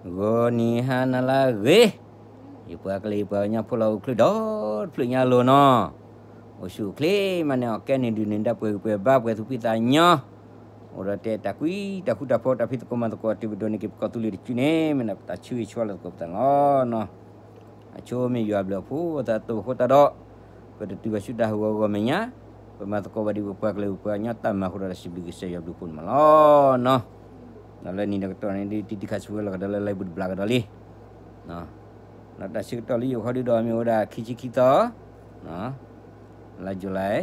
ဂီၤနံၤဟါနၤလၢအဂ့ၤ, ယပှၤကလုာ်ယပှၤကညီဖိလၢအိၣ်ချုးဒီတဖျၢၣ်ညါအလိၤနီၤ, အိၣ်ဆူၣ်အိၣ်ချ့မးန့ၣ် အီၣ်ကဲန့ၣ်ဒုးန့ၣ်ဒၣ်ပှဲၤဂံၢ်ပှဲၤဘါပှဲၤသူၣ်ဖှံသးညီ, အိၣ်ဒီးတဲတၢ်ကွံတၢ်ဃူတၢ်ဖိးတၢ်ဖံးသကိးမၤသကိးတုၤပဒိးန့ၢ်က့ၤပကီၢ်သူလ့ၤတစုန့ၣ် မ့ၢ်ဒၣ်ပတၢ်ဆၢဂ့ၤဆၢဝါလၢသကိးပသးလီၤနီၤ. အဆိမ့ၢ်ယွၤအဘျုးအဖှိၣ်အသးတအိၣ်အဃိသတးဒီး, ပတတုၤဘၣ်ဆူတၢ်ဟးဂီၤဂီၤမဲာ်ညါ, ပမၤသကိးဘၣ်ဒံးပပှၤကလုာ်ပပှၤကညီတၢ်မၤအဃိဒီးတၢ်စံးဘျုးကစၢ်ယွၤဘျုးဖှိၣ်န့ၣ်မးလီၤနီၤ. ဒီးလၢနံၤဒီးကတီၢ်န့ၣ်ဒ် တံၤတံၤခါဆူဝဲလီၤကဒီးလၢလၢပူၤတဘျီကဒီးလံ, ဒီးတၢ်ဆၢကတီၢ်လၢယအိၣ်ဃီဒုဒီးမ့ၢ်ဝဲဒၣ်ခံဆံခံသီ, လါ July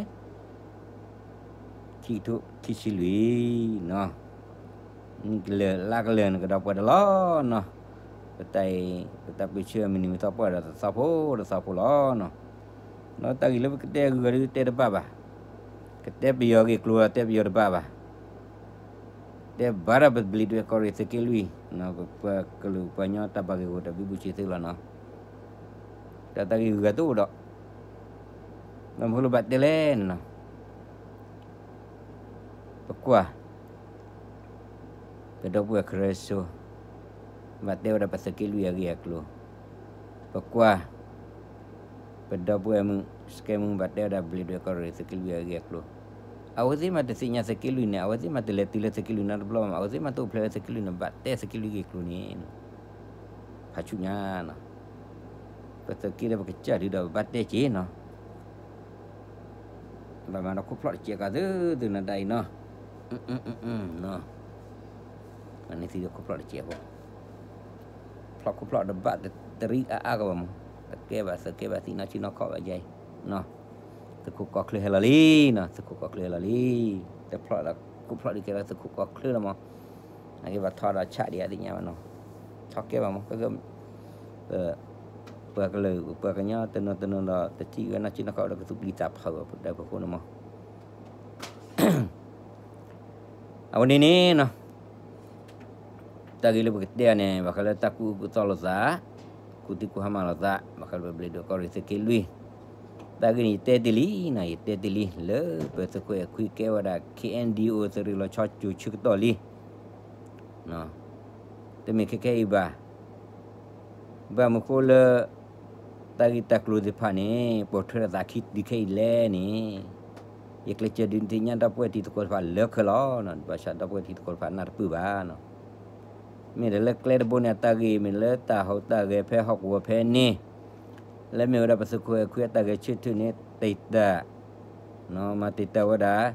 ခံကထိခံဆံလွံၢ်နီၤ, နံၣ်ကလၢာ်လါကလၢာ်န့ၣ်ကဒီးပှၤတလီၤနီၤ, ပတၢ်အံၤ ပတၢ်ပၢဆှၢမုၢ်နံၤမုၢ်သီပှၢ်ဒီးတသီဖိတသီဖိလီၤ. ဒီးတၢ်ဂ့ၢ်လၢပကတဲဂုၤဂၤဒုတဲတဘၣ်ဘၣ်, ကတဲပယီၤဂ့ၢ်ကျိၤဒီးတဲပယီၤတဘၣ်ဘၣ်, တဲဘၣ်ဒီးပဘျံးဒွဲၣ်ကီၢ်ရ့ၣ်သုးက့လွံၢ်, ပပှၤကလုာ်ပှၤကညီတၢ်ဘၣ်ဂ့ၢ်ဂီၢ်တၢ်ဘံဘူဆံးသုလီၤနီၤ, တၢ်တၢ်ဂ့ၢ်ဂုၤဂၤတအိၣ်ဒီး, ဘၣ်မနုၤဃိလၢဘၣ်တဲလဲၣ်နီၤ ပကွၢ်, ပဒီပုၢ်ဝဲၢ်ခရၢစိ, ဘၣ်တဲဝဲဒၣ်ပသုးက့လွံၢ်အဂ့ၢ်အကျိၤ, ပကွၢ်, ပဒီပုၢ်ဝဲၢ်မုၣ် စကဲမုၣ် ဘၣ်တဲဝဲဒၣ်ဘျံးဒွဲၣ်ကီၢ်ရ့ၣ်သုးက့လွံၢ်အဂ့ၢ်အကျိၤ, အဝဲသ့ၣ်မးတသ့ၣ်ညါသုးက့လွံၢ်န့ၣ် အဝဲသ့ၣ်မးတလဲၤတုၤလၢသုးက့လွံၢ်နီတဘျီဘၣ်မး အဝဲသ့ၣ်မးတအိၣ်ဖျဲၣ်လၢသုးက့လွံၢ်န့ၣ် ဘၣ်တဲသုးက့လွံၢ်ဂ့ၢ်ကျိၤန့ၣ် ဖးဆူညါနီၤ, ပသုးက့ဒီးပကစၢ်ဒုဒီးပဘၣ်တဲက့ၤနီၤ ဘၣ်မၤဒီးခိၣ်ဖျီၣ်တစဲးကီးသုသုနဒၣ်အံၤနီၤ, န့ၣ်သံဒီးခိၣ်ဖျီၣ်တစဲးဖိ, ဖျီၣ်ခိၣ်ဖျီၣ်တဘၣ်တရံးအါအါကီးဘၣ်မး, တကဲဘၣ်သုးကဲဘၣ်သံနီၢ်ဆံနီၢ်ခီၣ်ဘၣ်ယဲအံၤ, သုးခိၣ်ကီၢ်ချၢဟဲလီၤလံနီၤ, သုးခိၣ်ကီၢ်ချၢဟဲလီၤလံ, တဖျီၣ်ဒီးခိၣ်ဖျီၣ်ဒုးကဲလၢသုးခိၣ်ကီၢ်ချၢလီၤမး, အက့ၤဘၣ်ထီဒီးဆးဒံးအသ့ၣ်ညါဘၣ်နီၤ, ထီၣ်ကဲဘၣ်မး, ပ ပှၤကလုာ်ပှၤကညီတနီၤတနီၤဒီး တထံၣ်ဝဲနီၢ်ဆံနီၢ်ခီၣ်ဒီးကသူၣ်ပျံၤသးဖုးဒီးပဃိန့ၣ်မး အဝဲန့ၣ်န့ၣ်နီၤ, တၢ်ဂ့ၢ်လၢပကတဲအီၤန့ၣ် ဘၣ်ဃးလၢတၢ်ကူၣ်အုၣ်ကူၣ်သီလိာ်သး, ကူၣ်သံကူၣ်ဟါမၢ်လိာ်သး, ဘၣ်ဃးလၢပဘျံးဒွဲၣ်ကီၢ်ရ့ၣ်သုးက့လွံၢ်, တၢ်ဂ့ၢ်န့ၣ်ယတဲတ့ၢ်လံနီၤ, ယတဲတ့ၢ်လံ လၢပသုးခိၣ်အဲၣ်ခွံကဲဝဲဒၣ် K N D O သုးရ့ၣ်လီၤဆီကိၤဆၢကတီၢ်လံ တမ့ၢ်ခဲခဲအံၤဘၣ်. ဘၣ်မနုၤဃိလၢ တၢ်ဂ့ၢ်တၢ်ကျိၤသ့ၣ်တဖၣ်န့ၣ် ပိာ်ထွဲထီၣ်သးခံဒုးခဲအံၤလဲၣ်န့ၣ်, ယကျဲးစၢးဒုးသ့ၣ်ညါဒီပုၢ်ဝဲၢ်တံၤသကိးတဖၣ်လၢခဲလီၤ. ဘၣ်ဆၣ်ဒီပုၢ်ဝဲၢ်တံၤသကိးတဖၣ်နၢ်တပၢၢ်ဘၣ် မ့ၢ်ဒီးလၢကျဲတဘိန့ၣ် အတၢ်ဂ့ၢ်မ့ၢ်လၢတၢ်ဟူးတၢ်ဂဲၤဖဲဟီၣ်ကဝီၤဖဲန့ၣ်, လၢမ့ၢ်ဝဲဒၣ်ပသုးခိၣ်အဲၣ်ခွံအတၢ်ဂဲၤဆၢထၢၣ်န့ၣ် တံာ်တာ် မၤတံာ်တာ်ဝဲဒၣ်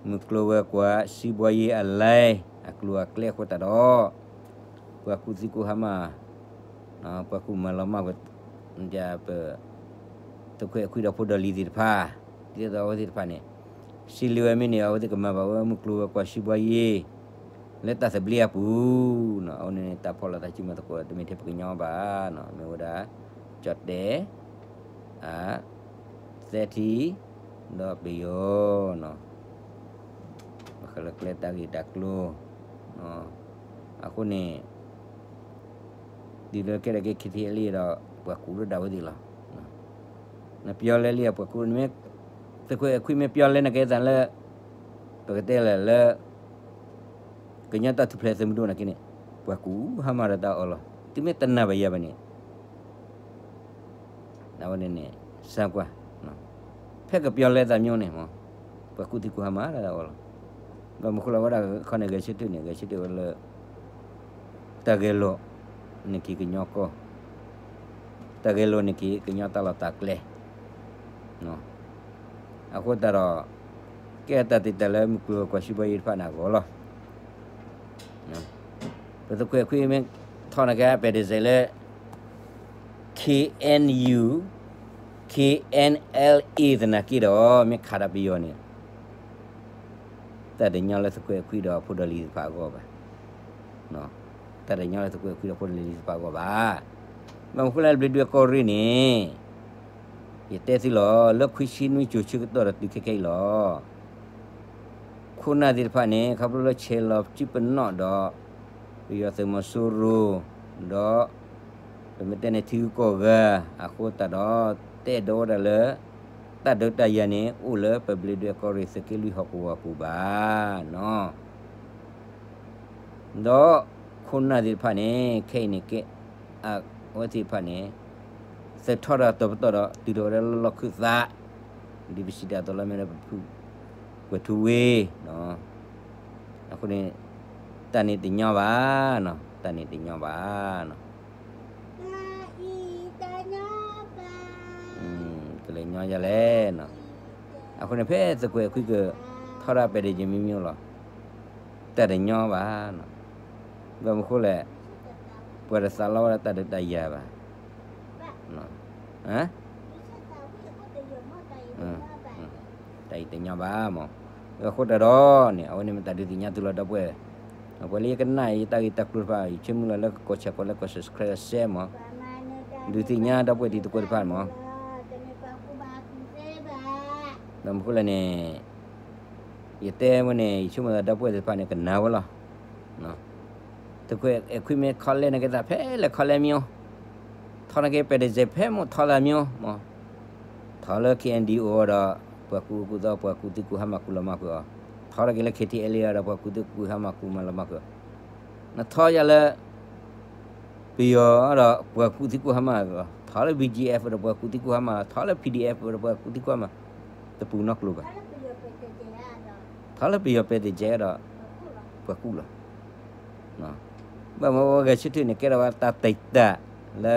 မုၢ်ကျိၤဝဲၤကွာ် စံးဘှီယ့အလဲ အကျိၤအကျဲအဃိသတးဒီး ပှၤကူၣ်သံကူၣ်ဟါမၢ် ပှၤကူၣ်မၤလီၤမၢ် ပ သုးခိၣ်အဲၣ်ခွံဒီးဖိဒီးလံၤသ့ၣ်တဖၣ်, ဒ်သိးအဝဲသ့ၣ်တဖၣ်န့ၣ် စံးလံဝဲမ့ၢ်န့ၣ် အဝဲသ့ၣ်ကမၤဘၣ်ဝဲမုၢ်ကျိၤဝဲၤကွာ် စံးဘှီယ့ လၢတၢ်သဘျ့အပူၤနီၤ. အဝဲန့ၣ် တၢ်ဖီၣ်လိာ်သးစုမၤသကိး တမ့ၢ်ထဲပကညီဘၣ်နီၤ, မ့ၢ်ဝဲဒၣ် ကၠီၣ်တဲၣ် အ သဲထံ ဒီးပယီၤနီၤ, ဘၣ်ဃးလၢကျဲတၢ်ဂ့ၢ်တၢ်ကျိၤ အဃိန့ၣ် ဒ်သိးကဲထီၣ်က့ၤ K T L A ဒီး ပှၤကူၣ်ဒိၣ်ဒၣ်ဝဲသ့ၣ်လီၤ. နပျီလဲလံ ပှၤကူၣ် နမ့ၢ် သုးခိၣ်အဲၣ်ခွံမ့ၢ်ပျီလဲနကဲသးလၢ ပကတဲလၢ လၢ ကညီတၢ်ထူၣ်ဖျဲးသုးမုၢ်ဒိၣ်နာ်က့န့ၣ် ပှၤကူၣ်ဟါမၢ်ဒီးတၢ်အီၣ်လီၤ. သုမ့ၢ်တနာ်ဘၣ်ယၤဘၣ်န့ၣ် အဝဲန့ၣ်န့ၣ် စၢကွၢ် ဖဲကပျီလဲသးမ့ၢ်န့ၣ်မး ပှၤကူၣ်သံကူၣ်ဟါမၢ်ဒီးတၢ်အီၣ်လီၤ. ဘၣ်မနုၤဃိလၢဝဲဒၣ်ခီန့ၣ် ဂဲၤဆၢထၢၣ်န့ၣ် ဂဲၤဆၢထၢၣ်ဝဲလၢ တၢ်ဂဲၤလိာ်န့ၢ်က့ၤကညီကီၢ်, တၢ်ဂဲၤလိာ်န့ၢ်က့ၤကညီတၢ်လီၢ်တၢ်ကျဲ အဃိသတးဒီး ကဲတၢ်တံာ်တာ်လၢမုၢ်ကျိၤဝဲၤကွာ် စံးဘှီယ့တဖၣ်န့ၣ်အဂီၢ်လီၤ. ပသုးခိၣ်အဲၣ်ခွံမ့ၢ်ထီၣ်နာ်က့ ပဲတစဲးလၢ K N U, K N L A သနာ်က့ဒီး မ့ၢ်ခးဒီးပယီၤန့ၣ် တၢ်တညီလၢသုးခိၣ်အဲၣ်ခွံဒီးဖိဒီးလံၤသ့ၣ်တဖၣ်အဂီၢ်ဘၣ်. တၢ်တညီလၢသုးခိၣ်အဲၣ်ခွံဒီးဖိဒီးလံၤသ့ၣ်တဖၣ်အဂီၢ်ဘၣ်. ဘၣ်မနုၤဃိလၢဘျံးဒွဲၣ်ကီၢ်ရ့ၣ်န့ၣ် ယတဲသုလီၤ လၢခွံဆံနွံကၠိၤဆၢကတီၢ်ဒီးတုၤခဲခဲအံၤလီၤ. ခိၣ်နၢ်သ့ၣ်တဖၣ်န့ၣ် ခီဖျိလၢဆဲးလီၤစုပနီၣ်ဒီး ပယီၤသုးမီၤစိရိၤ ဒီး ပမ့ၢ်တဲန့ၣ်ထံဂုၤကီၢ်ဂၤ အဃိသတးဒီး တအဲၣ်ဒိးဝဲဒၣ်လၢ တၢ်ဒုးတၢ်ယၤန့ၣ် အိၣ်လၢပဘျံးဒွဲၣ်ကီၢ်ရ့ၣ်သုးက့လွံၢ်ဟီၣ်ကဝီၤပူၤဘၣ်နီၤ. ဒီးခိၣ် ခိၣ်နၢ်သ့ၣ်တဖၣ်န့ၣ် ခဲအံၤန့ၣ်ကဲ အဝဲသ့ၣ်တဖၣ်န့ၣ် သုးထီၣ်တၢ်တီၤပတီၢ်ဒီး တုၤထီၣ်ဝဲဒၣ်လၢလီၢ်ခၢၣ်သး, ဒ်ပစံးတၢ်အသိးလီၤ မ့ၢ်လၢပဖုၣ် ကွဲၤထူဝ့ၣ်, အဃိန့ၣ် တၢ်န့ၣ်တညီဘၣ်နီၤ, တၢ်န့ၣ်တညီဘၣ်နီၤ. ကလဲၤညီယလဲၣ်နီၤ. အဃိန့ၣ် ဖဲသုးခွဲးခွံကထီၣ်ဒၣ်ပဲတယံၤမံမံလီၤ, တၢ်တညီဘၣ်နီၤ. ဘၣ်မနုၤဃိလဲၣ်, ပှၤတသးလီဝဲဒၣ်တၢ်ဒုးတၢ်ယၤဘၣ်. တၢ်အံၤတညီဘၣ်မး. အဃိတၢ်ဒီးန့ၣ် အဝဲန့ၣ်မ့ၢ်တၢ်ဒုးသ့ၣ်ညါသုလီၤ ဒီပုၢ်ဝဲၢ်. ပှၤလၢယကနၣ်ယတၢ်ဂ့ၢ်တၢ်ကျိၤတဖၣ် ယဆိကမိၣ်လီၤလၢကကိးဆၢကိးလၢကိး subscribe အစဲမး, ဒုးသ့ၣ်ညါဒီပုၢ်ဝဲၢ်တံၤသကိးတဖၣ်မး. ဘၣ်မနုၤဃိလဲၣ်န့ၣ် ယတဲဝဲန့ၣ် ယဆိကမိၣ်သးဒီပုၢ်ဝဲၢ်သ့ၣ်တဖၣ်န့ၣ် ကနၢ်ဝဲလီၤ. သုးခွဲးခွံမ့ၢ်ခီလဲၣ်န့ၣ်က့သး ဖဲလဲၣ်ခီလဲၣ်မ့ၢ်အိၣ်, ထီန့ၢ်က့ ပဲတစဲး ဖဲမိၣ်ထီသးမ့ၢ်အိၣ်မး. ထီလၢ KNDO ဒီး ပှၤကူကူသိး ပှၤကူသံကူဟါမၢ်ကူလီၤမၢ်ကွံာ်အီၤ, ထီလၢက့ၤလၢ KTLA ဒီး ပှၤကူသံကူဟါမၢ်ကူမၤလီၤမၢ်ကွံာ်အီၤ, နထီယၤလၢ ပယီၤဒီးပှၤကူသံကူဟါမၢ်လီၤ, ထီလၢ BGF ဒီးပှၤကူသံကူဟါမၢ်လီၤ, ထီလၢ PDF ဒီးပှၤကူသံကူဟါမၢ်, တပူၤနီတကျိၤဘၣ်. ထီလၢပယီၤပဲတစဲးဒီး ပှၤကူလီၤ. ဘၣ်မနုၤဝဲဂဲၤဆၢထၢၣ်န့ၣ် ကဲထီၣ်ဝဲတၢ်တံာ်တာ်လၢ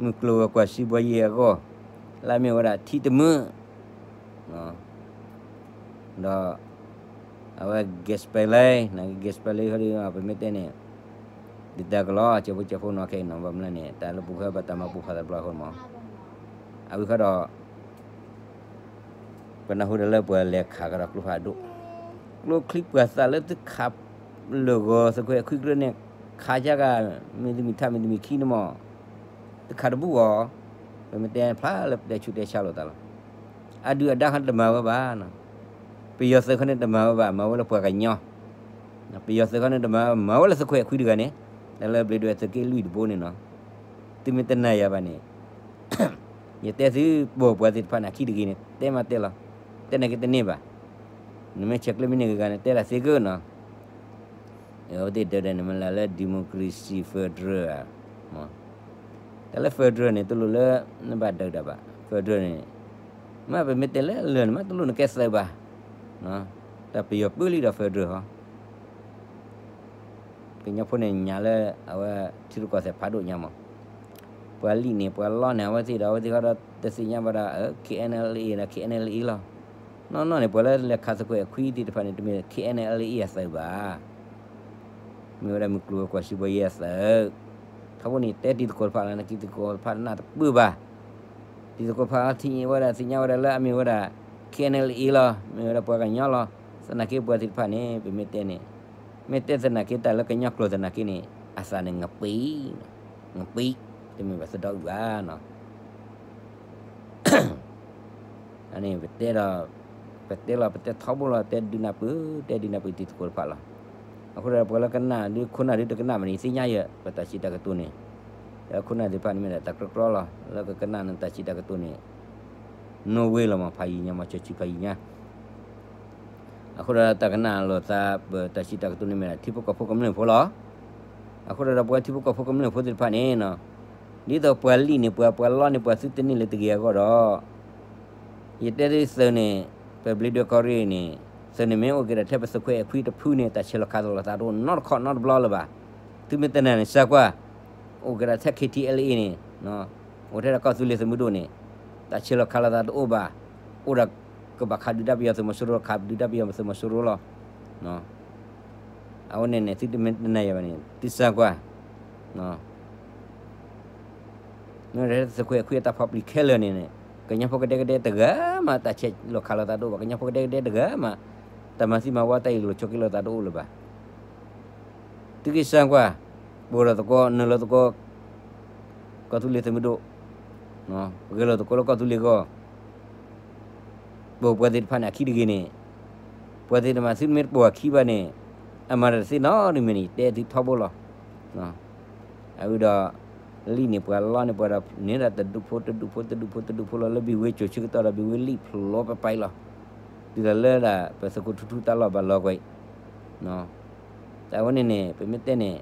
မုၢ်ကျိၤဝဲၤကွာ်စံးဘီယံၤအဂီၢ်, လၢအမ့ၢ်ဝဲဒၣ်ထံတမုာ် ဒီး အဝဲ gas pipeline န gas pipeline ဟီဒီး ပမ့ၢ်တဲန့ၣ် ဒုၣ်ဒါကလီၤ ကၠဲးဖိကၠဲးဖိနီၢ်ခဲအံၤနီၤ ဘၣ်မနုၤလဲၣ်န့ၣ် တၢ်လၢပူၤဃဲဘၣ်တၢ်မၤပူၤဖးသဘျီအဃိမး, အဝံၤဃီဒီး ပနၢ်ဟူဒီးလၢပှၤလဲၤခးကဒီးကျိဖးဒိၣ်, ကျိချံပှၤသးလၢသုခးလၢာ်ဂီၤသုးခွဲးခွံကျိန့ၣ် ခးယါဂၤ မ့ၢ်တမံၤထါမ့ၢ်တမံၤခံန့ၣ်မး တခးတဘူၣ်အီၤ, ပမ့ၢ်တဲဖျါလၢပတဲဆူးတဲဆါလိာ်သးလီၤ. အဒုၣ်အဒါဃီန့ၣ်တမၤဝဲဘၣ်, ပယီၤသုးခီန့ၣ်တမၤဝဲဘၣ် မၤဝဲလၢပှၤကညီ, ပယီၤသုးခီန့ၣ်တမၤ မၤဝဲလၢသုးခွဲးခွံတဂၤန့ၣ်, တၢ်လၢဘျ့ဒဝဲၢ်သုးက့လွံၢ်တဘိန့ၣ်နီၤ, သုမ့ၢ်တနာ်ယၤဘၣ်န့ၣ် ယတဲသုပိာ်ပှၤသ့ၣ်တဖၣ်န့ၣ် အခံတဂ့ၤန့ၣ် တဲမးတဲလီၤ, တဲန့ၣ်က့တန့ၢ်ဘၣ်, နမ့ၢ်ဆဲးကျိးမ့ၢ်န့ၢ်ဂ့ၤဂၤန့ၣ် တဲဒၣ်သ့ကၢနီၤ, အဝဲသ့ၣ်ဒၢးဒၢးန့ၣ်မ့ၢ်လၢ democracy federal ဧါ, တၢ်လၢ federal န့ၣ် တလိၣ်လၢ နဘၣ်ဒၢးတၢ်ဘၣ်, federal န့ၣ် မ့ၢ်ပမ့ၢ်တဲလၢလၢာ်န့ၣ် မ့ၢ်တလိၣ်နကဲသုးဘၣ်, တၢ်ပယီၤပၢလံဒီး federal ဟီ ကညီဖိန့ၣ်ညါလၢ အဝဲထံရူၢ်ကီၢ်သဲးဖးဒိၣ်ညါမး, ပှၤလံၣ်န့ၣ် ပှၤလီန့ၣ် အဝဲသ့ၣ်ဒီး အဝဲသ့ၣ်ဃီဒီးတသ့ၣ်ညါဘၣ်ဒီး KNLA ဒီး KNLA လီၤ. နီၢ်နီၢ်န့ၣ် ပှၤလၢလဲၤခးသုးခွဲးခွံသ့ၣ်တဖၣ်န့ၣ် တမ့ၢ် KNLA အသုးဘၣ်. မ့ၢ်ဝဲဒၣ်မုၢ်ကျိၤဝဲၤကွာ်စံးဘီယံၤအသုး, ထီဘိန့ၣ် တဲတံၤသကိးတဖၣ်လၢနက့ၤတံၤသကိးတဖၣ်နၢ်တပၢၢ်ဘၣ်. တံၤသကိးတဖၣ်ထံၣ်ဝဲဒၣ်သ့ၣ်ညါဝဲဒၣ်လၢအမ့ၢ်ဝဲဒၣ် KNLA လီၤ, မ့ၢ်ဝဲဒၣ်ပှၤကညီလီၤ. သနာ်က့ပှၤသ့ၣ်တဖၣ်န့ၣ် ပမ့ၢ်တဲန့ၣ်, မ့ၢ်တဲသနာ်က့တၢ်လၢကညီကျိာ်သနာ်က့န့ၣ် အသးန့ၣ် ငပံ, ငပံ, တမ့ၢ်ဘၣ်သဒီအုၣ်ဘၣ်နီၤ. အန့ၣ် ပတဲဒီး, ပတဲလီၤ ပတဲထီဘိလီၤ တဲဒုးနၢ်ပၢၢ် တဲဒုးနၢ်ပၢၢ်တံၤသကိးတဖၣ်လီၤ. အဃိဒီးပှၤလၢကနၣ်ဒုး ခိၣ်နၢ်ဒုးတကနၣ်ဘၣ်န့ၣ် သ့ၣ်ညါယဲ ပတၢ်စံးတၢ်ကတိၤန့ၣ်, ဒီးခိၣ်နၢ်သ့ၣ်တဖၣ်န့ၣ်မ့ၢ်ဒၣ်တၢ်ကြီကြီလီၤ လၢကကနၣ်နတၢ်စံးတၢ်ကတိၤန့ၣ်, နိဝ့လီၤမး ဖးယံၤညါမး စီၤဆံဖးယံၤညါ အဃိဒီးတၢ်ကနၣ်လိာ်သး ပတၢ်စံးတၢ်ကတိၤန့ၣ်မ့ၢ်ဒၣ် ထံဖိကီၢ်ဖိကမျၢၢ်ဖိလီၤ. အဃိဒီးပှၤထံဖိကီၢ်ဖိကမျၢၢ်ဖိသ့ၣ်တဖၣ်န့ၣ်, ဒ်သိးပှၤလံၣ်န့ၣ် ပှၤ ပှၤလီန့ၣ် ပှၤသုတန့ၢ်လၢတဂ့ၤအဂီၢ်ဒီး, ယတဲသုသုးန့ၣ်, ပဘျ့ဒွဲၣ်ကီၢ်ရ့ၣ်န့ၣ်, သုးန့ၣ်မ့ၢ်အိၣ်က့ၤဒီးထဲပသုးခွဲးအခွံတဖုန့ၣ် တၢ်ဆဲးလီၤခးလီၤသးတအိၣ်နီတခီၣ်နီတဘျီလၢၤဘၣ်. သုမ့ၢ်တနာ်န့ၣ် စၢကွၢ်, အိၣ်က့ၤဒီးထဲ KTLA န့ၣ်, အိၣ်ထဲဒၣ်ကီၢ်သူလ့ၤသုးမုၢ်ဒိၣ်န့ၣ်, တၢ်ဆဲးလီၤခးလီၤသးတအိၣ်ဘၣ်. အိၣ်ဒီး ကဘၣ်ခးဒုးတၢ်ပယီၤသုးမီၤစိရိၤ ခးဒုးတၢ်ပယီၤသုးမီၤစိရိၤလီၤ. အဝဲန့ၣ်န့ၣ် သုတမ့ၢ်တနာ်ယၤဘၣ်န့ၣ် သုစၢကွၢ် မ့ၢ်ဝဲဒၣ်သုးခွဲးခွံအတၢ်ဖီပျံၤခဲလၢာ်န့ၣ်, ကညီဖိကဒဲကဒဲတဂၤမး တၢ်ဆဲးလီၤခးလီၤသးတအိၣ်ဘၣ်, ကညီဖိကဒဲကဒဲတဂၤမး တၢ်မၤသံမၤဝီတၢ်အ့ၣ်လိာ်ဆိးက့လိာ်သးတအိၣ်လၢၤဘၣ်. သုက့ၤစၢကွၢ်, ပှဲၤလီၤသကိး နုာ်လီၤသကိး ကီၢ်သူလ့ၤသုးမုၢ်ဒိၣ်, ပဂဲၤလီၤသကိးလၢကီၢ်သူလ့ၤဂီၢ် ပှၤသ့ၣ်တဖၣ်န့ၣ် အခံတဂ့ၤန့ၣ်, ပှၤသ့ၣ်တဖၣ်သုမ့ၢ်တပိာ်အခံဘၣ်န့ၣ်, အမၤတၢ်တသ့နီတမံၤန့ၣ် ယတဲသုထီဘိလီၤ. အဝံၤဒီး လံၣ်န့ၢ်ပှၤလီန့ၢ်ပှၤဒီး န့ၢ်ဒၣ်တဒူၣ်ဖိတဒူၣ်ဖိတဒူၣ်ဖိတဒူၣ်ဖိလီၤ လၢဘံၣ်ဝ့ကိၤဆၢကတီၢ်ဒီး ဘံၣ်ဝ့လံၣ်ဖျိပပာ်လီၤ. တုၤလီၤလၢဒၣ် ပသုးခိၣ်ထူထူတၢ်လီၢ်ဘၣ်လီၤကွံာ် တၢ်ဝဲန့ၣ်န့ၣ် ပမ့ၢ်တဲန့ၣ်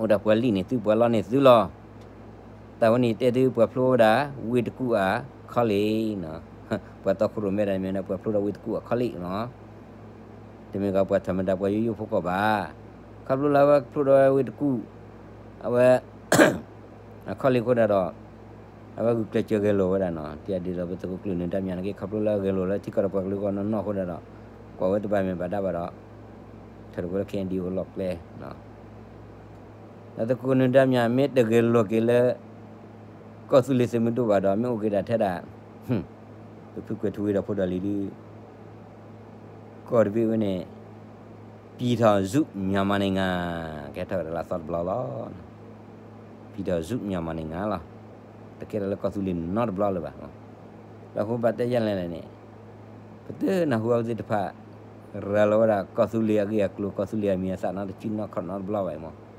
အိၣ်ဒၣ်ပှၤလံၣ်န့ၢ်သု ပှၤလီန့ၢ်သုလီၤ. တၢ်ဝဲန့ၣ်တဲသု ပှၤဖျိဝဲဒၣ် ဝ့ၢ်တကူၣ်အ college နီၤ, ပှၤတီခိၣ်ရိၣ်မဲဒၣ်မ့ၢ်ဒီး ပှၤဖျိဒီးဝ့ၢ်တကူၣ်အ college နီၤ. တမ့ၢ်ကီးပှၤထီၣ်မတၤပှၤယိယိဖိကီၢ်ဘၣ်. ခီဖျိလၢအဝဲဖျိဒီးဝ့ၢ်တကူၣ် အဝဲ အ college အဃိဒၣ်ဒီး အဝဲဂုာ်ကျဲးစၢးဂဲၤလိာ်ဝဲဒၣ်နီၤ, ဒ်အဒ်သိးပသုးခိၣ်ကျၢၢ်နၢၤဒါမၠးန့ၣ်က့ ခီဖျိလၢအဂဲၤလိာ်လၢထံကီၢ်ဒီးပှၤကလုာ်အဂီၢ်နီၢ်နီၢ်အဃိဒၣ်ဒီး ကွၢ်ဝဲတဘၣ်မ့ၢ်ဘၣ်ဒၣ်ဘၣ်ဒီး ထီၣ်တဝဲလၢ ခဲအံၤဒ်အလီၢ်ကျဲ ဒီးသုးခိၣ်နၢၤဒါမၠးမ့ၢ်တဂဲၤလိာ်က့ၤလၢ ကီၢ်သူလ့ၤသုးမုၢ်ဒိၣ်ဘၣ်ဒီး မ့ၢ်အိၣ်က့ၤဒၣ်ထဲဒၣ် ပဖုကွဲၤထူဝ့ဒီးဖိဒီးလံၤဒုး ကီၢ်တဘ့ၣ်ဝဲန့ၣ် ပြည်ထောင်စုမြန်မာနိုင်ငံ ကဲထီၣ်ကဒီးလၢအသီတဘျီလီၤ. ပြည်ထောင်စုမြန်မာနိုင်ငံလီၤ. တကဲထီၣ်လၢကီၢ်သူလ့ၤနီတဘျီလၢၤဘၣ်. ဒီးအဃိဘၣ်တဲယဲၢ်လဲၣ်န့ၣ် ပတနၢ်ဟူအဝဲသ့ၣ်တဖၣ် ရၤလီၤဝဲဒၣ်ကီၢ်သူလ့ၤအဂ့ၢ်အကျိၤ ကီၢ်သူလ့ၤအမံၤအသၣ်နီတစုနီတခီၣ်နီတဘျီဘၣ်အံၤမး.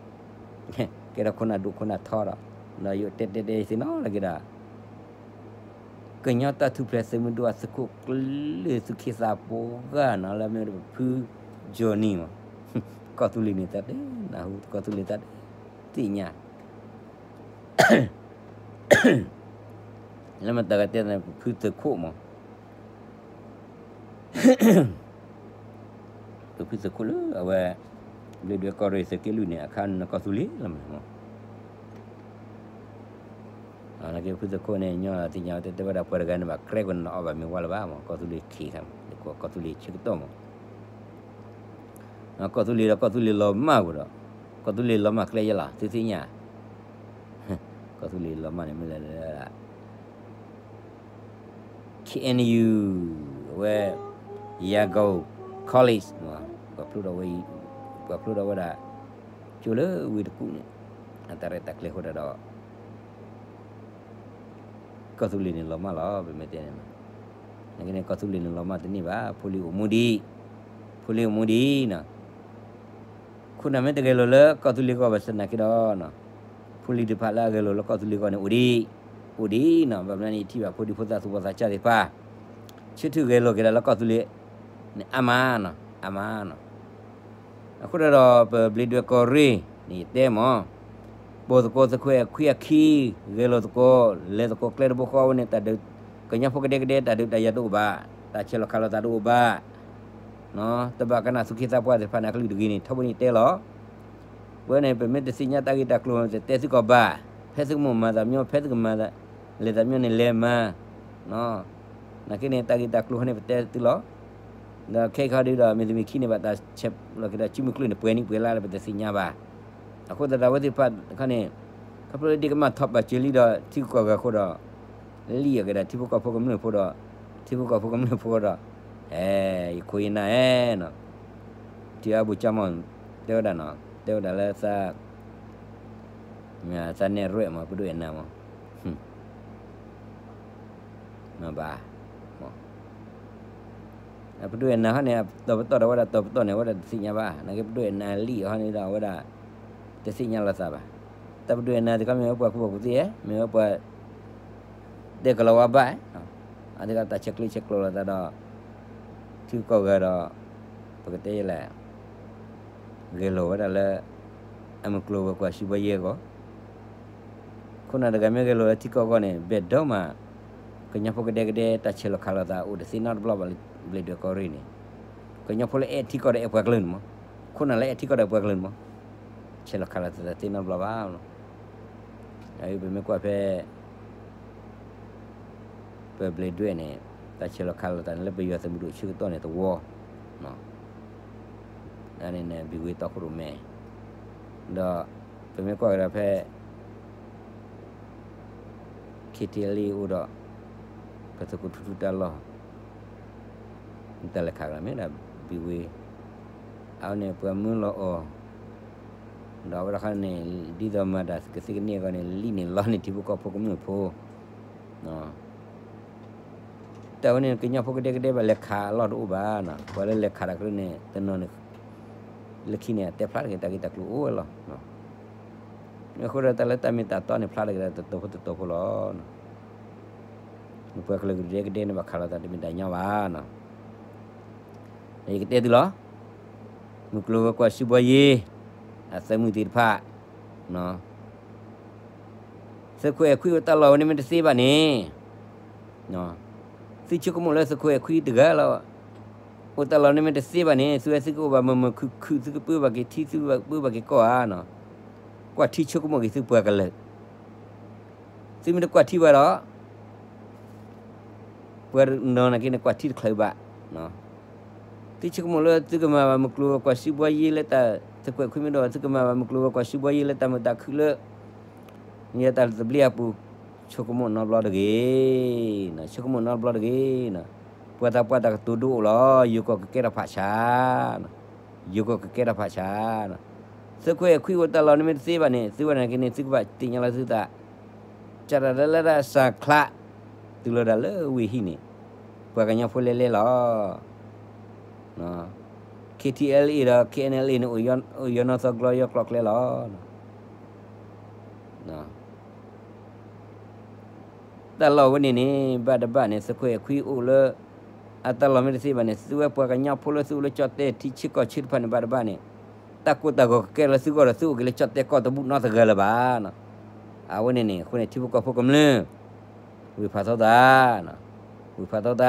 ကဲထီၣ်ခိၣ်နၢ်ဒိၣ်ခိၣ်နၢ်ထီဒီး ဒီးယိၤတဲတဲတဲသ့ၣ်နီၣ်လၢက့ၤဒီး ကညီတၢ်ထူၣ်ဖျဲးသုးမုၢ်ဒိၣ်အသုးခိၣ်ကျၢၢ်သုးခ့သးပှၤဂၤနီၤ လၢမ့ၢ်ပဖု Johnny မး, ကီၢ်သူလ့ၤန့ၣ်သးတနၢ်ဟူ ကီၢ်သူလ့ၤသးတသ့ၣ်ညါ လၢမတၤဂၤတဲန့ၣ် ပဖုသုးခိၣ်မး, ပဖုသုးခိၣ်လၢအဝဲ ဘျ့ဒွဲၣ်ကီၢ်ရ့ၣ်သုးက့လွံၢ်န့ၣ် အခါန့ၣ်ကီၢ်သူလ့ၤလီၤမး. နာ်က့ ဖုသုးခိၣ်န့ၣ် ညီသ့ၣ်ညါဝဲ တဲတဲဝဲဒၣ်ပှၤတဂၤန့ၣ်ဘၣ် ကြဲကွံာ်န့ၣ် အီၣ်ဘၣ်မ့ၢ်ဝဲလၢၤဘၣ်မး, ကီၢ်သူလ့ၤခံခါမး, ကီၢ်သူလ့ၤဆၢကတီၢ်မး, ကီၢ်သူလ့ၤဒီး ကီၢ်သူလ့ၤလီၤမၢ်ဝဲဒီး, ကီၢ်သူလ့ၤလီၤမၢ်ကျဲယဲလီၤ သုသ့ၣ်ညါ, ကီၢ်သူလ့ၤလီၤမၢ်န့ၣ် မ့ၢ်လဲၤလၢ KNU အဝဲ Yangon College မး, ပှၤဖျိထီၣ်ဝဲ, ပှၤဖျိထီၣ်ဝဲဒၣ် ကၠိလၢဝ့ၢ်တကူၣ်န့ၣ် အတၢ်ရဲၣ်တၢ်ကျဲၤအဃိဒၣ်ဒီး ကီၢ်သူလ့ၤန့ၣ်လီၤမၢ်လီၤ ပမ့ၢ်တဲန့ၣ်, နာ်က့န့ၣ် ကီၢ်သူလ့ၤန့ၣ်လီၤမၢ်တန့ၢ်ဘၣ်, ဖိလံၤအိၣ်မူဒံး, ဖိလံၤအိၣ်မူဒံးနီၤ ခိၣ်နၢ်မ့ၢ်တဂဲၤလိာ်လၢကီၢ်သူလ့ၤအဂီၢ်ဘၣ်ဆၣ်သနာ်က့ဒီး, ဖိလံၤတဖၣ်လၢအဂဲၤလိာ်လၢကီၢ်သူလ့ၤအဂီၢ်န့ၣ် အိၣ်ဒံး, အိၣ်ဒံးနီၤ, ဘၣ်မနုၤန့ၣ် ယထံၣ်ဘၣ်ဖိဒံဖိသၣ်သူၣ်ဘီၣ်သးစၢ်သ့ၣ်တဖၣ် ဆၢထၢၣ်ဂဲၤလိာ်က့ၤဒၣ်လၢကီၢ်သူလ့ၤန့ၣ် အါမးနီၤ, အါမးနီၤ. အဃိဒၣ်ဒီး ပဘျ့ဒွဲၣ်ကီၢ်ရ့ၣ်န့ၣ် ယတဲမး ပိာ်သကိးသုးခွဲးခွံအခံ, ဂဲၤလိာ်သကိး, လဲၤသကိးကျဲတဘိဃီဝဲန့ၣ် တၢ်ဒုး, ကညီဖိကဒဲကဒဲ တၢ်ဒုးတၢ်ယၤတအိၣ်ဘၣ်, တၢ်ဆဲးလီၤခးလိာ်သးတအိၣ်ဘၣ်, တဘၣ်ကနၣ်သူၣ်က့သးပှၢ်သ့ၣ်တဖၣ်န့ၣ် အကလုၢ်တဂ့ၤန့ၣ် ထီဘိန့ၣ်တဲလီၤ. ပဝဲန့ၣ် ပမ့ၢ်တသ့ၣ်ညါတၢ်ဂ့ၢ်တၢ်ကျိၤ တတဲသုကီၢ်ဘၣ်, ဖဲသုကမိၣ်မၤသးမညီ ဖဲသုကမၤ လဲၤသးမညီန့ၣ်လဲၤမၤ, နာ်က့န့ၣ် တၢ်ဂ့ၢ်တၢ်ကျိၤဟီန့ၣ် ပတဲသုလီၤ. ဒီးခဲအံၤခီဒုးဒီး မ့ၢ်တမ့ၢ်ခံန့ၣ်ဘၣ် တၢ်ဆဲးလီၤက့ၤဒီး စုမုၢ်ကျၢၢ်န့ၣ် ပှဲၤနံၣ်ပှဲၤလါလၢပတသ့ၣ်ညါဘၣ်. အဃိသတးဒီး အဝဲသ့ၣ်တဖၣ်တခါန့ၣ် ခီဖျိလၢဒ်ကမၣ်ထီၣ်ပာ်စၢၤလံဒီး ထံဂုၤကီၢ်ဂၤအဃိဒီး လံၣ်အီၣ်က့ၤဒီး ထံဖိကီၢ်ဖိကမျၢၢ်ဖိဒီး ထံဖိကီၢ်ဖိကမျၢၢ်ဖိဒီး အဲ ယခိၣ်ယနၢ်အဲနီၤ, ထံအါဘိကၠီမး တဲဝဲဒၣ်နီၤ, တဲဝဲဒၣ်လၢသး သးနဲၣ်ရွဲၣ်မး ပဒိၣ်အဲၣ်နၤမး မ့ၢ်ဘၣ်, ပဒိၣ်အဲၣ်နၤဟီန့ၣ် တီၤပတီၢ်ဒီးဝဲဒၣ် တီၤပတီၢ်န့ၣ် အဝဲဒၣ်တသ့ၣ်ညါဘၣ်, နာ်က့ပဒိၣ်အဲၣ်နၤလံၣ်အီၤဟီန့ၣ်ဒီး အဝဲဒၣ် တသ့ၣ်ညါလိာ်သးဘၣ်. တၢ်ပဒိၣ်အဲၣ်နၤသ့ၣ်တခီ မ့ၢ်ဝဲပှၤကူၣ်ဘၣ်ကူၣ်သ့ဧါ, မ့ၢ်ဝဲပှၤ တဲကလီၤဝါဘၣ်, အဝဲသ့ၣ်တခီတၢ်ဆဲးကျိးဆဲးကျိးလိာ်သးဒီး ထံဂုၤကီၢ်ဂၤဒီး ပကတဲလဲၣ် ဂဲၤလိာ်ဝဲဒၣ်လၢ အမုၢ်ကျိၤဝဲၤကွာ်စုဘီယဲအဂီၢ်, ခိၣ်နၢ်တဂၤမ့ၢ်ဂဲၤလိာ်လၢထံကီၢ်အဂီၢ်န့ၣ် ဘၣ်ဒိမး ကညီဖိကဒဲကဒဲ တၢ်ဆဲးလီၤခးလိာ်သးအိၣ်တသ့နီတဘျီဘၣ်လၢ ဘျ့ဒွဲၣ်ကီၢ်ရ့ၣ်န့ၣ်, ကညီဖိလၢအဲၣ်ထံကီၢ်ဒီးအဲၣ်ပှၤကလုာ်န့ၣ်မး, ခိၣ်နၢ်လၢအဲၣ်ထံကီၢ်ဒီးအဲၣ်ပှၤကလုာ်န့ၣ်မး, ဆဲးလီၤခးလိာ်သးတသ့နီတဘျီဘၣ်. ပမ့ၢ်ကွၢ်ဖဲ ပဘျ့ဒွဲၣ်န့ၣ် တၢ်ဆဲးလီၤခးလိာ်သးန့ၣ် လၢပယီၤသုးမုၢ်ဒိၣ်ဆၢကတီၢ်န့ၣ်တဝီ, န့ၣ် ဘံၣ်ဝ့တီခိၣ်ရိၣ်မဲ, ဒီးပမ့ၢ်ကွၢ်ကဒီးဖဲ KTLA အိၣ်ဒီး ပသုးခိၣ်ထူထူတၢ်လီၢ် တၢ်လဲၤခးကဒီးမ့ၢ်ဒၣ်ဘံၣ်ဝ့, အဝဲန့ၣ်ပှၤမၢလီၤအီၤ, ဒီးအဝဲဒၣ်ခါန့ၣ် ဒ်သိးမၤတၢ်ကသ့ကန့ၢ်အဂီၢ်န့ၣ် လံၣ်န့ၣ်လီန့ၢ်ထံဖိကီၢ်ဖိကမျၢၢ်ဖိ တၢ်ဝဲန့ၣ် ကညီဖိကဒဲကဒဲဘၣ်လဲၤခးအလီၢ်တအိၣ်ဘၣ်, ပှၤလၢလဲၤခးတၢ်ကရၢန့ၣ် တနီၤန့ၣ် လၢခံန့ၣ် အတဲဖျါတဂ့ၤ တၢ်ဂ့ၢ်တၢ်ကျိၤအိၣ်ဝဲလီၤ. အဃိဒီးတၢ်လၢတၢ်မ့ၢ်တၢ်တီန့ၣ် ဖျါတဂ့ၤဒီးတတီၤဖိတတီၤဖိလီၤ. ပှၤကလုာ်ကဒဲကဒဲန့ၣ် ဘၣ်ခးလိာ်သးတမ့ၢ်တၢ်ညီဘၣ်. ယကတဲသုလီၤ. မုၢ်ကျိၤဝဲၤကွာ်စုဘီယ့ အသးမုၢ်သ့ၣ်တဖၣ် သုးခိၣ်အဲၣ်ခွံအိၣ်တၢ်လီၢ်ဝဲန့ၣ်မ့ၢ်တသ့ဘၣ်န့ၣ်, သုဆိကမိၣ်လၢသုးခိၣ်အဲၣ်ခွံတဂၤလီၤ, အိၣ်တၢ်လီၢ်န့ၣ်မ့ၢ်တသ့ဘၣ်န့ၣ် သုဝဲသုကအိၣ်ဘၣ်မုာ်မုာ်ခုၣ်ခုၣ် သုကပၢဘၣ်က့ၤထံ သုကပၢဘၣ်က့ၤကီၢ်ဧါ. ကွၢ်ထံဆိကမိၣ်က့ၤသုပှၤကလုာ်, သုမ့ၢ်တကွၢ်ထံဘၣ်ဒီး ပှၤနီၢ်နာ်က့န့ၣ် ကွၢ်ထံတချုးဘၣ်. သုဆိကမိၣ်လၢသုကမၤဘၣ်မုၢ်ကျိၤဝဲၤကွာ်စုဘှါယ့လၢတၢ် သုးခိၣ်အဲၣ်ခွံမ့ၢ်ဒီး သုကမၤဘၣ်မုၢ်ကျိၤဝဲၤကွာ်စုဘှါယ့လၢတၢ်မုာ်တၢ်ခုၣ်လၢ ယဲတၢ်သဘျ့အပူၤ, ဆိကမိၣ်နီတဘျီတဂ့ၤ, ဆိကမိၣ်နီတဘျီတဂ့ၤ. ပှၤသးပှၢ်တၢ်ကတိၤဒိအိၣ်လီၤ, ယိၤကီၢ်ကကဲထီၣ်ဖးဆါ, ယိၤကီၢ်ကကဲထီၣ်ဖးဆါ. သုးခိၣ်အဲၣ်ခွံအိၣ်တၢ်လီၢ်န့ၣ်မ့ၢ်တသ့ဘၣ်န့ၣ် သုဝဲနာ်က့န့ၣ် သုကဘၣ်သ့ၣ်ညါလီၤသုသး ကၢ်တၢ်လၢလၢတၢ်စၢ်ချး တုၤလီၤဒၣ်လၢဝ့ၢ်ဟံၣ်န့ၣ် ပှၤကညီဖိလဲလဲလီၤ. ခ့ထံအဲလ်အ့ဒီး ခ့အဲနလ်အ့န့ၣ် အိၣ်ယီၤနီၢ်သီကျီယီၤကျီကျဲလီၤ. တၢ်လီၢ်ဝဲန့ၣ်န့ၣ် ဘၣ်တဘၣ်န့ၣ် သုးခိၣ်အဲၣ်ခွံအိၣ်လၢ အတၢ်လီၢ်မ့ၢ်တသ့ဘၣ်န့ၣ် သုဝဲပှၤကညီဖိလၢသုအိၣ်လၢကၠီၣ်တဲၣ်ထံဆၢကီၢ်ဆၢတဖၣ်န့ၣ် ဘၣ်တဘၣ်န့ၣ် တၢ်ကိၢ်တၢ်ဂီၤကကဲလၢသုဂီၢ်ဒီး သုအိၣ်က့ၤလၢကၠီၣ်တဲၣ်ကီၢ်တဘူၣ်နီတဂၤလၢၤဘၣ်. အဝဲန့ၣ်န့ၣ် အဃိန့ၣ် ထံဖိကီၢ်ဖိကမျၢၢ် ဝံၢ်ဖးထီသး, ဝံၢ်ဖးထီသး, တြ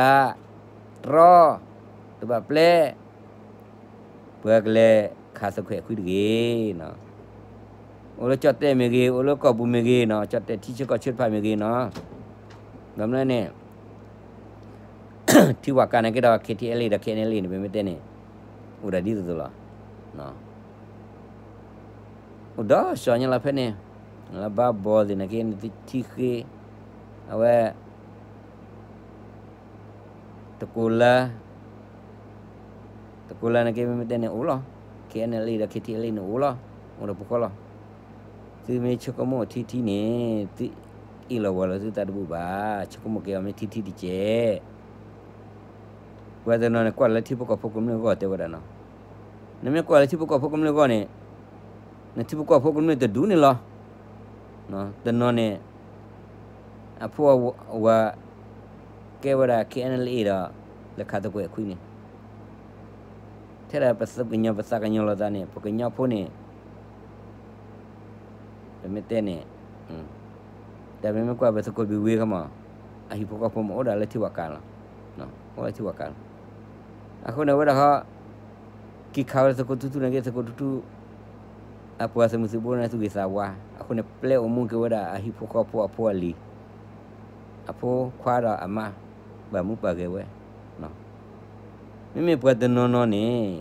ီ, တဘၣ်ပျဲ ပှၤကလဲၤခးသုးခိၣ်အဲၣ်ခွံတဂ့ၤ. အိၣ်လၢကၠီၣ်တဲၣ်မ့ၢ်ဂ့ၤ, အိၣ်လၢကီၢ်ပူၤမ့ၢ်ဂ့ၤနီၤ, ကၠီၣ်တဲၣ်ထံဆၢကီၢ်ဆၢတဖၣ်မ့ၢ်ဂ့ၤနီၤ, ဘၣ်မနုၤန့ၣ် ထံဝၤကၤန့ၣ်က့ဒီး ခ့ထံအဲလ်အ့ဒီး ခ့အဲနလ်အ့န့ၣ် ပမ့ၢ်တဲန့ၣ် အိၣ်ဒၣ်ဒ်သိးသိးလီၤ. အိၣ်ဒီးစီၤညါလီၤဖဲန့ၣ် လၢဘါဘီသ့ၣ်နာ်က့န့ၣ် ထံဃ့ အဝဲ တကိးလၢ တကိးလၢနာ်က့ မ့မ့ၢ်တဲန့ၣ်အိၣ်လီၤ. ခ့အဲနလ်အ့ဒီး ခ့ထံအဲလ်အ့န့ၣ်အိၣ်လီၤ. အိၣ်ဒီးပူၤဃီလီၤ. သုမ့ၢ်ဆိကမိၣ်ထံထံန့ၣ် သုအ့ၣ်လိာ်ဝီၤလိာ်သုသးတဘူၣ်ဘၣ်. ဆိကမိၣ်က့ၤအီၤမ့ၢ်ထံထံတကဲး ပှၤတနီၤန့ၣ် ကွၢ်လၢထံဖိကီၢ်ဖိကမျၢၢ်အဂီၢ်တဲဝဲဒၣ်နီၤ. နမ့ၢ်ကွၢ်လၢထံဖိကီၢ်ဖိကမျၢၢ်အဂီၢ်န့ၣ် နထံဖိကီၢ်ဖိကမျၢၢ်တဒူၣ်န့ၣ်လီၤ. တနီၤန့ၣ် အဖိအဝၤ ကဲဝဲဒၣ် ခ့အဲနလ်အ့ဒီး လဲၤခးသုးခိၣ်အဲၣ်ခွံန့ၣ် ထဲဒၣ်ပသူၣ်ကညီၤပသးကညီၤလိာ်သးန့ၣ် ပကညီဖိန့ၣ် ပမ့ၢ်တဲန့ၣ် တၢ်မ့မ့ၢ်ကွၢ်ပသုးခိၣ်ဘံၣ်ဝ့ခီမး အဟံၣ်ဖိဃီဖိမး အိၣ်ဒၣ်လၢထံဝၤကၤလီၤ. အိၣ်လၢထံဝၤကၤလီၤ. အဃိန့ၣ် အဝဲဒၣ်ဟီ က့ၤခးဝဲသုးခိၣ်ထူထူန့ၣ်က့ သုးခိၣ်ထူထူ အပှၤသုးမုၢ်သုးဘိန့ၣ် သူၣ်ဂ့ၤသးဝါ အဃိန့ၣ် ပျဲအိၣ်မူက့ၤဝဲဒၣ်အဟံၣ်ဖိဃီဖိအဖိအလံၤ အဖိခွါဒီးအမါ ပာ်မူပာ်ဂဲၤဝဲ. မ့မ့ၢ်ပှၤတနီၤနီၤန့ၣ်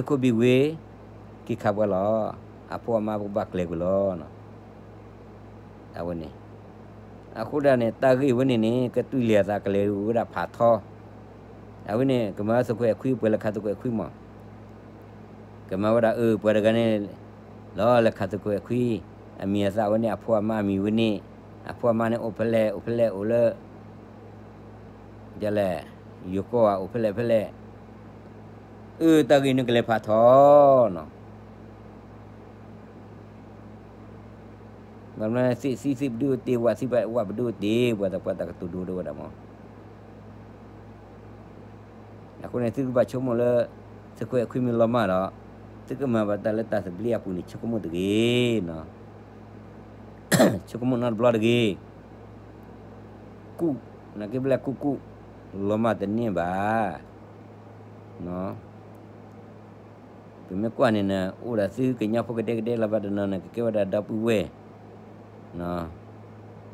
သုးခိၣ်ဘံၣ်ဝ့ က့ၤခးပှၤလီၤ. အဖိအမါပကဘၣ်ကျဲၤကွံာ်လီၤ. အဝဲန့ၣ် အဃိဒၣ်န့ၣ် တၢ်ဂ့ၢ်ဝဲန့ၣ်န့ၣ် ကတွံၢ်လံာ်အသးကလဲၤဝဲဒၣ်ဖးထီ အဝဲန့ၣ် ကမၤသုးခိၣ်အဲၣ်ခွံ ပှၤလဲၤခးသုးခိၣ်အဲၣ်ခွံမး ကမၤဝဲဒၣ်အၢ ပှၤတဂၤန့ၣ် လီၤလဲၤခးသုးခိၣ်အဲၣ်ခွံ အမံၤအသၣ်ဝဲန့ၣ် အဖိအမါအမံၤဝဲန့ၣ် အဖိအမါန့ၣ် အိၣ်ဖဲလဲၣ် အိၣ်ဖဲလဲၣ် အိၣ်လၢ ဒ်လဲၣ် ယိၤကီၢ်ဧါ အိၣ်ဖဲလဲၣ်ဖဲလဲၣ် အၢ တၢ်ဂ့ၢ်န့ၣ်ကလဲၤဖးထီနီၤ. ဘၣ်မနုၤသ့ၣ်သံသ့ၣ်ပဒုၣ်တ့ၢ် ဝၣ်သံဝၣ်ပဒုၣ်တ့ၢ် ပှၤသးပှၢ်တၢ်ကတိၤဒိဒိဝဲဒၣ်မး အဃိန့ၣ် သုကဘၣ်ဆိကမိၣ်လၢ သုးခိၣ်အဲၣ်ခွံမ့ၢ်လီၤမၢ်ဒီး သုကမၤဘၣ်တၢ်လၢတၢ်သဘျ့အပူၤန့ၣ် ဆိကမိၣ်တဂ့ၤနီၤ. ဆိကမိၣ်နီတဘျီတဂ့ၤ. ကူၣ် နာ်က့ဘျဲၣ်ကူၣ်ကူၣ် လီၤမၢ်တန့ၢ်ဘၣ်. ပမ့ၢ်ကွၢ်န့ၣ် အိၣ်ဒၣ်သုကညီဖိကဒဲကဒဲလၢၤဘၣ်တနီၤန့ၣ် ကကဲဝဲဒၣ်ဒီပုၢ်ဝဲၢ်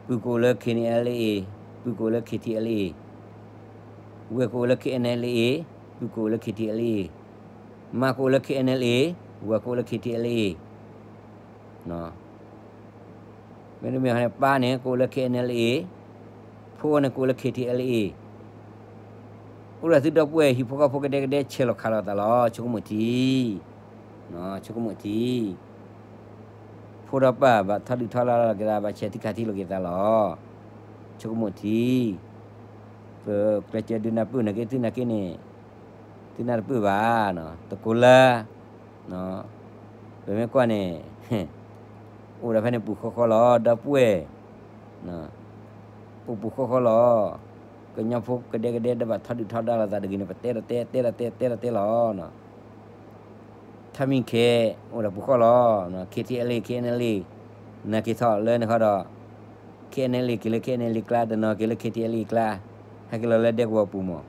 ပုၢ်ကအိၣ်လၢ ခ့နလ်အ့ ပုၢ်ကအိၣ်လၢ ခ့ထံအဲလ်အ့ ဝဲၢ်ကအိၣ်လၢ ခ့အဲနလ်အ့ ပုၢ်ကအိၣ်လၢ ခ့ထံအဲလ်အ့ မါကအိၣ်လၢ ခ့အဲနလ်အ့ ဝၤကအိၣ်လၢ ခ့ထံအဲလ်အ့ မ့တမ့ၢ်န့ၣ် ပၢ်န့ၣ် ကအိၣ်လၢ ခ့အဲနလ်အ့ ဖိန့ၣ်ကအိၣ်လၢ ခ့ထံအဲလ်အ့ အိၣ်ဒၣ်သုဒီပုၢ်ဝဲၢ်ဟံၣ်ဖိဃီဖိကဒဲကဒဲ ဆဲးလီၤခးလိာ်သးလီၤ. ဆိကမိၣ်ထံ ဆိကမိၣ်ထံ ဖိဒီးပၢ်ဘၣ်ထီဒုၣ်ထီဒါလိာ်က့ၤသး ဘၣ်ဆဲးထံခးထံလိာ်က့ၤသးလီၤ. ဆိကမိၣ်ထံ ပကျဲးစၢးဒုးနၢ်ပၢၢ်နာ်က့ သုနာ်က့န့ၣ် သုနၢ်တပၢၢ်ဘၣ် တကိးလၢ ပမ့ၢ်ကွၢ်န့ၣ် အိၣ်ဒီးဖဲန့ၣ်ပူၤဃီဃီလီၤ ဒီပုၢ်ဝဲၢ် အိၣ်ပူၤဃီဃီလီၤ. ကညီဖိကဒဲကဒဲ တဘၣ်ထီဒုၣ်ထီဒါလိာ်သးတဂ့ၤန့ၣ် ပတဲဒီးတဲ တဲဒီးတဲ တဲဒီးတဲလီၤ. ထါမံၤခဲ အိၣ်ဒီးပူၤဃီလီၤ. ခ့ထံအဲလ့ ခ့အဲနလ့ နာ်က့ၤထီၣ်လၢန့ၣ်ဃီဒီး ခ့အဲနလ့ က့ၤလၢ ခ့အဲနလ့ ကျါ, တနီၤက့ၤလၢ ခ့ထံအဲလ့ ကျါ, ဟဲက့ၤလီၤလၢဒဲကဝီၤပူၤမး,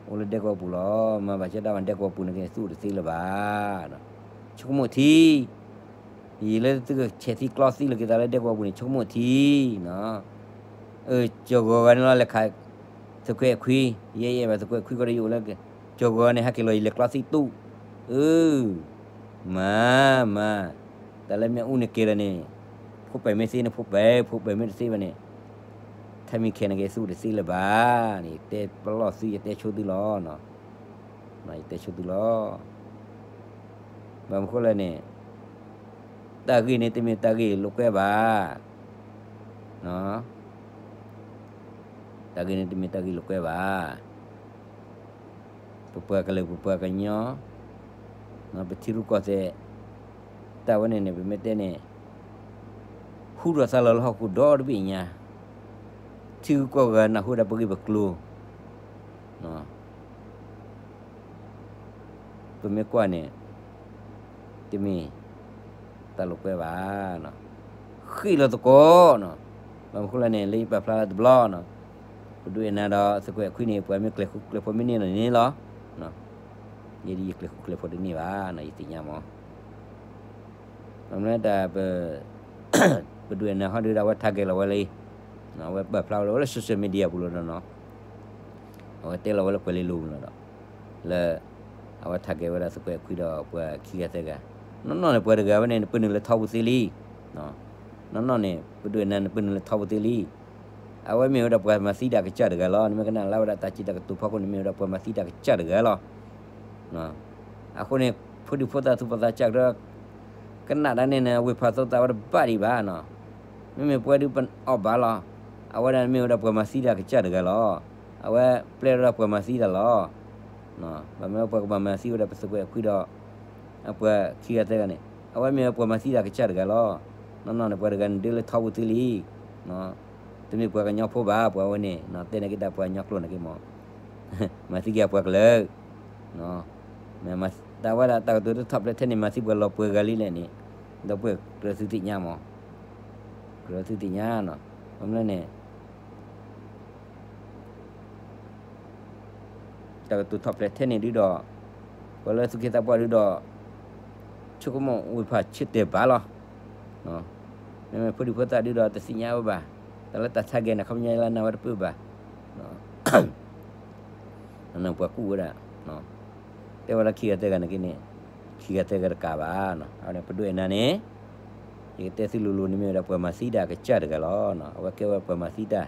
အိၣ်လၢဒဲကဝီၤပူၤလီၤ. မၤဘၣ်ကၢဒၣ်မး ဒဲကဝီၤပူၤန့ၣ်က့ၤ သူၣ်တသ့လၢၤဘၣ်. ဆိကမိၣ်ထံ ယံာ်လၢသုကဆဲးသံကျီသံလီၤက့ၤသးလၢဒဲကဝီၤပူၤန့ၣ် ဆိကမိၣ်ထံနီၤ. အၢ ကၠီၤဂီၤဂၤန့ၣ်လီၤ လဲၤခး သုးခွဲးခွံ, ယဲယအဲၣ်ဘၣ်သုးခွဲးခွံကီးဒီး ယအိၣ်လၢ ကၠီၤဂီၤဂၤန့ၣ် ဟဲက့ၤလီၤယလဲၤကျီသံတူၢ်, အၢ မၤ မၤ, တၢ်လၢမ့ၢ်အူန့ၣ်ကဲဒီးန့ၣ် ဖိပဲာ်မ့ၢ်သ့န့ၣ် ဖိပဲာ်, ဖိပဲာ်မ့ၢ်တသ့ဘၣ်န့ၣ် ထါမံၤခဲန့ၣ်က့ၤ သူၣ်တသ့လၢၤဘၣ်န့ၣ် ယတဲပလီၢ်သု ယတဲဆိသုလီၤ. ယတဲဆိသုလီၤ. ဘၣ်မနုၤဃိလဲၣ်န့ၣ် တၢ်ဂ့ၢ်န့ၣ်တမ့ၢ်တၢ်ဂ့ၢ်လိာ်ကွဲဘၣ်. တၢ်ဂ့ၢ်န့ၣ်တမ့ၢ်တၢ်ဂ့ၢ်လိာ်ကွဲဘၣ်. ပပှၤကလုာ်ပပှၤကညီ ပထံရူၢ်ကီၢ်သဲး တၢ်ဝဲန့ၣ်န့ၣ် ပမ့ၢ်တဲန့ၣ် ဟူထီၣ်သါလီၤလၢဟီၣ်ခိၣ်ဒီတဘ့ၣ်ညါ, ထံဂုၤကီၢ်ဂၤနၢ်ဟူဝဲဒၣ်ပဂ့ၢ်ပကျိၤ, ပမ့ၢ်ကွၢ်န့ၣ် တမ့ၢ်တၢ်လိာ်ကွဲဘၣ်. ဃ့ၢ်လီၤသကိး, ဘၣ်မနုၤဃိလဲၣ်န့ၣ် လၢယပာ်ဖျါလၢတဘျီနီၤ, ပဒုးနၢၤဒီးသုးခွဲးခွံန့ၣ် ပှၤမ့ၢ်ကျဲၤဃူကျဲၤဖိးမ့ၢ်န့ၢ်လီၤန့ၣ်လီၤ. ယဲဒ်ယကျဲၤဃူကျဲၤဖိးတန့ၢ်ဘၣ်, ယသ့ၣ်ညါမး. ဘၣ်မနုၤတၢ် ပဒုးနၢၤဟီၣ်ဒုးဒီး အဝဲ target လီၤဝဲလံ, အဝဲပာ်ဖျါဝဲလၢ social media ပူၤလီၤဒီးနီၤ, အဝဲတဲလီၤဝဲလၢပှၤလ့လိၤပူၤလီၤဒီး လၢ အဝဲ target ဝဲဒၣ်သုးခွဲးခွံဒီးပှၤခံဂၤသၢဂၤ, နီၢ်နီၢ်န့ၣ် ပှၤတဂၤဝဲန့ၣ် နပၢနုာ်လၢထီပူၤသ့လံ. နီၢ်နီၢ်န့ၣ် ပဒုးနၢၤ နပၢနုာ်လၢထီပူၤသ့လံ. အဝဲမ့ၢ်ဝဲဒၣ်ပှၤမၤသံတၢ်ကစၢ်တဂၤလီၤ. နမ့ၢ်ကနၣ်လၢဝဲဒၣ်တၢ်စံးတၢ်ကတိၤဖီခိၣ်န့ၣ် မ့ၢ်ဝဲဒၣ်ပှၤမၤသံတၢ်ကစၢ်တဂၤလီၤ. အဃိန့ၣ် ဖိဒံဖိသၣ်သူၣ်ဘီၣ်သးစၢ်ကရၢ ကနၣ်တၢ်န့ၣ်န့ၣ် ဝ့ၤဖးသိသးဝဲတဘၣ်ဒံးဘၣ်နီၤ. မ့မ့ၢ်ပှၤဒုးပအီၣ်ဘၣ်လီၤ. အဝဲဒၣ်မ့ၢ်ဝဲဒၣ်ပှၤမၤသံတၢ်ကစၢ်တဂၤလီၤ. အဝဲပျဲဝဲဒၣ်ပှၤမၤသံတၢ်လီၤ. ဘၣ်မနုၤပှၤကဘၣ်မၤသံဝဲဒၣ်ပသုးခွဲးခွံဒီး အပှၤခံဂၤသၢဂၤန့ၣ် အဝဲမ့ၢ်ဝဲပှၤမၤသံတၢ်ကစၢ်တဂၤလီၤ. နီၢ်နီၢ်န့ၣ် ပှၤတဂၤန့ၣ်ဒၢလၢထီပူၤသ့လံ. တမ့ၢ်ပှၤကညီဖိဘၣ် ပှၤဝဲန့ၣ်, တဲန့ၢ်က့ၤတၢ်ပှၤကညီကျိာ်န့ၣ်က့ၤမး, မၤသံက့ၤအပှၤကလုာ် တၢ်ဝဲဒၣ်တၢ်ကတိၤတထီၣ်ဖျဲးထဲန့ၣ် မၤသံပှၤလီၤပှဲၤဂၤလံလဲၣ်န့ၣ်, ဒီပုၢ်ဝဲၢ်ကြၢးသုသ့ၣ်ညါမး, ကြၢးသုသ့ၣ်ညါနီၤ. ဘၣ်မနုၤန့ၣ် တၢ်ကတိၤထီၣ်ဖျဲးထဲန့ၣ်ဒုဒီး ပှၤလၢသူၣ်က့သးပှၢ်ဒုဒီး ဆိကမိၣ်ဝ့ၤဖးဆၢတဲာ်ဘၣ်လီၤ. မ့မ့ၢ်ဖိဒံဖိသၣ်ဒုဒီးတသ့ၣ်ညါဝဲဘၣ်, တၢ်လၢတၢ်ဆါကဲန့ၣ် ခီပညီလၢနၢ်ဝဲတပၢၢ်ဘၣ်. ပှၤကူၣ်ဝဲဒၣ် တဲဝဲလၢခံဂၤသၢဂၤန့ၣ်က့န့ၣ်, ခံဂၤသၢဂၤတကးဘၣ်. အဝဲန့ၣ်ပဒိးအဲၣ်နၤန့ၣ် ယကတဲသုလိၤလိၤန့ၣ်မ့ၢ်ဝဲဒၣ်ပှၤမၤသံတၢ်ကစၢ်တဂၤလီၤ. အဝဲကဲဝဲပှၤမၤသံတၢ်,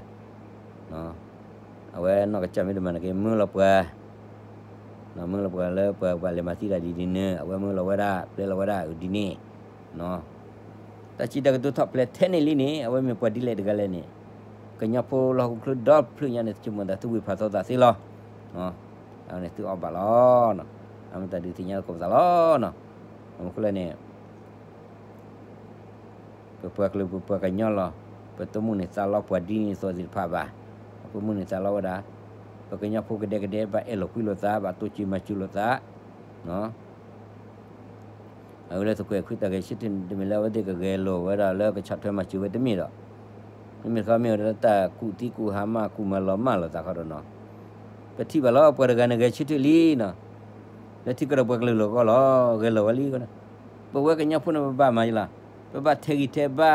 အဝဲနီၢ်ကစၢ်မ့ၢ်တမၤန့ၣ်က့ မၢလီၤပှၤ, မၢလီၤပှၤလၢပှၤဘၣ်လဲၤမၤသံတၢ်ဒ်န့ၣ်, အဝဲမၢလီၤဝဲဒၣ် ပျဲလီၤဝဲဒၣ်ဒ်န့ၣ် တၢ်စံးတၢ်ကတိၤထီၣ်ဖျဲးထဲန့ၣ်လံန့ၣ် အဝဲမ့ၢ်ပှၤဒ်လဲၣ်တဂၤလဲၣ်န့ၣ်, ကညီဖိလၢဟီၣ်ခိၣ်ချၢဒီဖျၢၣ်ညါန့ၣ် သုဆိကမိၣ်သးသုဝ့ၤဖးထီသးသ့လီၤ. အဝဲန့ၣ်သုအီၣ်ဘၣ်လီၤ. အမ့ၢ်တၢ်ဒုးသ့ၣ်ညါသကိးပသးလီၤ. အမ့ၢ်ဃိလဲၣ်န့ၣ် ပပှၤကလုာ်ပပှၤကညီလီၤ. ပတမုၢ်န့ၢ်သးလီပှၤဒ်န့ၣ်သိးသ့ၣ်တဖၣ်ဘၣ်. ပမုၢ်န့ၢ်သးလီဝဲဒၣ် ပကညီဖိကဒဲကဒဲ ဘၣ်အဲၣ်လိာ်ကွံလိာ်သး ဘၣ်တိစၢၤမၤစၢၤလိာ်သး အဝဲလၢသုးခွဲးခွံတၢ်ဂဲၤဆၢထၢၣ်န့ၣ် တမ့ၢ်လၢအဝဲသ့ၣ်ကဂဲၤလိာ်ဝဲဒၣ်လၢကဆီၣ်ထွဲမၤစၢၤဝဲတမ့ၢ်ဒီး, မ့မ့ၢ်တခီမ့ၢ်ဝဲဒၣ်လၢတၢ်ကူၣ်သံကူၣ်ဟါမၢ်ကူၣ်မၤလီၤမၢ်လိာ်သးဃီဒီးနီၤ, ပထံၣ်ဘၣ်လီၤ ပှၤတဂၤန့ၣ်ဂဲၤဆၢထၢၣ်လံနီၤ, လၢထံကီၢ်ဒီးပှၤကလုာ်လီၤဂီၢ်လီၤ ဂဲၤလီၤဝဲလံ, ပဝဲကညီဖိန့ၣ် ပဘၣ်မၤယလီၤ, ပဘၣ်ထဲးဂံၢ်ထဲးဘါ,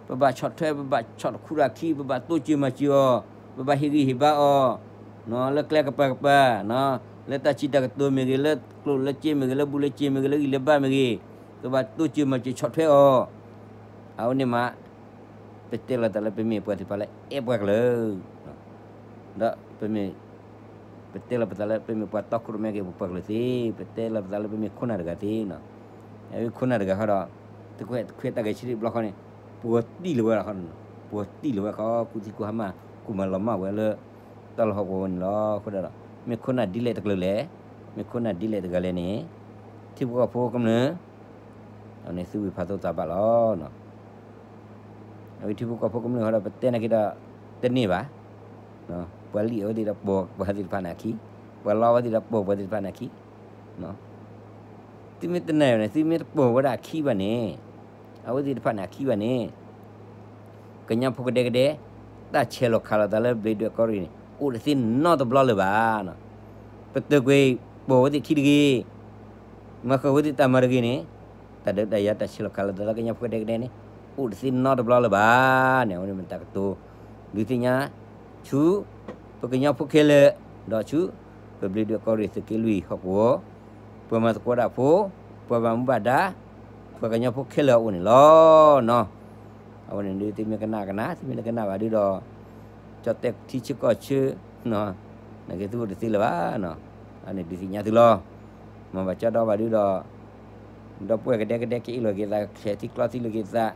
ပဘၣ်ဆီၣ်ထွဲ ပဘၣ်ဆီၣ်တခူတၢ်ခံ ပဘၣ်တိစၢၤမၤစၢၤအီၤ, ပဘၣ်ဟ့ၣ်ဂံၢ်ဟ့ၣ်ဘါအီၤ လၢကျဲကပၤကပၤ, လၢတၢ်စံးတၢ်ကတိၤမ့ၢ်ဂ့ၤ, လၢကျိၣ်လၢစ့မ့ၢ်ဂ့ၤ, လၢဘူးလၢစ့မ့ၢ်ဂ့ၤ, လၢဂံၢ်လၢဘါမ့ၢ်ဂ့ၤ, ပဘၣ်တိစၢၤမၤစၢၤဆီၣ်ထွဲအီၤ, အဝဲန့ၣ်မး, ပတဲလီၤသးလၢပမ့ၢ်ပှၤသ့ၣ်တဖၣ်လၢအဲၣ်ပှၤကလုာ်, ဒီးပမ့ၢ် ပတဲလီၤပသးလၢပမ့ၢ်ပှၤတီခိၣ်ရိၣ်မဲက့ၤပပှၤကလုာ်သ့, ပတဲလီၤပသးလၢပမ့ၢ်ခိၣ်နၢ်တဂၤသ့, အဝဲခိၣ်နၢ်တဂၤဃီဒီး, တခွဲးတၢ်ဂဲၤဆၢထၢၣ်တဘျီဃီန့ၣ်, ပှီၤတံၢ်လီၤဝဲ, ပှီၤတံၢ်လီၤဝဲဃီ ကူၣ်သံကူၣ်ဟါမၢ် ကူၣ်မၤလီၤမၢ်ဝဲလၢ တၢ်လီၢ်ဟီၣ်ကဝီၤန့ၣ်လီၤ. အဃိဒီး မ့ၢ်ခိၣ်နၢ်ဒ်လဲၣ်တကလုာ်လဲၣ်, မ့ၢ်ခိၣ်နၢ်ဒ်လဲၣ်တဂၤလဲၣ်န့ၣ်, ထံဖိကီၢ်ဖိကမျၢၢ် အဝဲန့ၣ်သုဝံၤဖးသိသးဘၣ်လီၤ. အဝဲထံဖိကီၢ်ဖိကမျၢၢ်ဃီဒီး ပတဲနာ်က့ဒီး တန့ၢ်ဘၣ်, ပှၤလံၣ်အဝဲသ့ၣ်ဒီးပိာ်ပှၤသ့ၣ်တဖၣ်န့ၣ်အခံ, ပှၤလီအဝဲသ့ၣ်ဒီးပိာ်ပှၤသ့ၣ်တဖၣ်န့ၣ်အခံ, သုမ့ၢ်တနာ်န့ၣ် သုမ့ၢ်တပိာ်ဝဲဒၣ်အခံဘၣ်န့ၣ်, အဝဲသ့ၣ်တဖၣ်န့ၣ်အခံဘၣ်န့ၣ်, ကညီဖိကဒဲကဒဲ, တၢ်ဆဲးလီၤခးလီၤသးလၢဘျံးဒွဲၣ်ကီၢ်ရ့ၣ်န့ၣ် အိၣ်တသ့နီတဘျီလၢၤဘၣ်. ပတုာ်ကွံာ်ပိာ်ဝဲသ့ၣ်ခံတဂ့ၤ, မၤဃုာ်ဝဲသ့ၣ်တၢ်မၤတဂ့ၤန့ၣ်, တၢ်ဒုးတၢ်ယၤတၢ်ဆဲးလီၤခးလီၤသးလၢကညီဖိကဒဲကဒဲန့ၣ် အိၣ်တသ့နီတဘျီလၢၤဘၣ်န့ၣ် အဝဲန့ၣ်မ့ၢ်တၢ်ကတိၤ ဒုးသ့ၣ်ညါ ဆူ ပကညီဖိခဲလၢာ်, ဒီးဆူ ပဘျံးဒွဲၣ်ကီၢ်ရ့ၣ်သုးက့လွံၢ်ဟီၣ်ကဝီၤ, ပှၤမၤသကိးဒၣ်ဖိ, ပှၤဘၣ်မူဘၣ်ဒါ, ပှၤကညီဖိခဲလၢာ်အအိၣ်န့ၣ်လီၤနီၤ. အဝဲန့ၣ်ဒုးသုမ့ၢ်ကနၣ်ကနၣ်, သုမ့ၢ်တကနၣ်ဘၣ်ဒုးဒီး ကၠီၣ်တဲၣ်ထံဆၢကီၢ်ဆၢ, နာ်က့သုအိၣ်တသ့လၢၤဘၣ်နီၤ. အန့ၣ်ဒုးသ့ၣ်ညါသုလီၤ. မၤဘၣ်ကၠီဒီးဘၣ်ဒုးဒီး ဒီပုၢ်ဝဲၢ်ကဒဲကဒဲက့ၤအ့ၣ်လိာ်က့ၤသး ကချဲးထံကျီထံလိာ်က့ၤသး,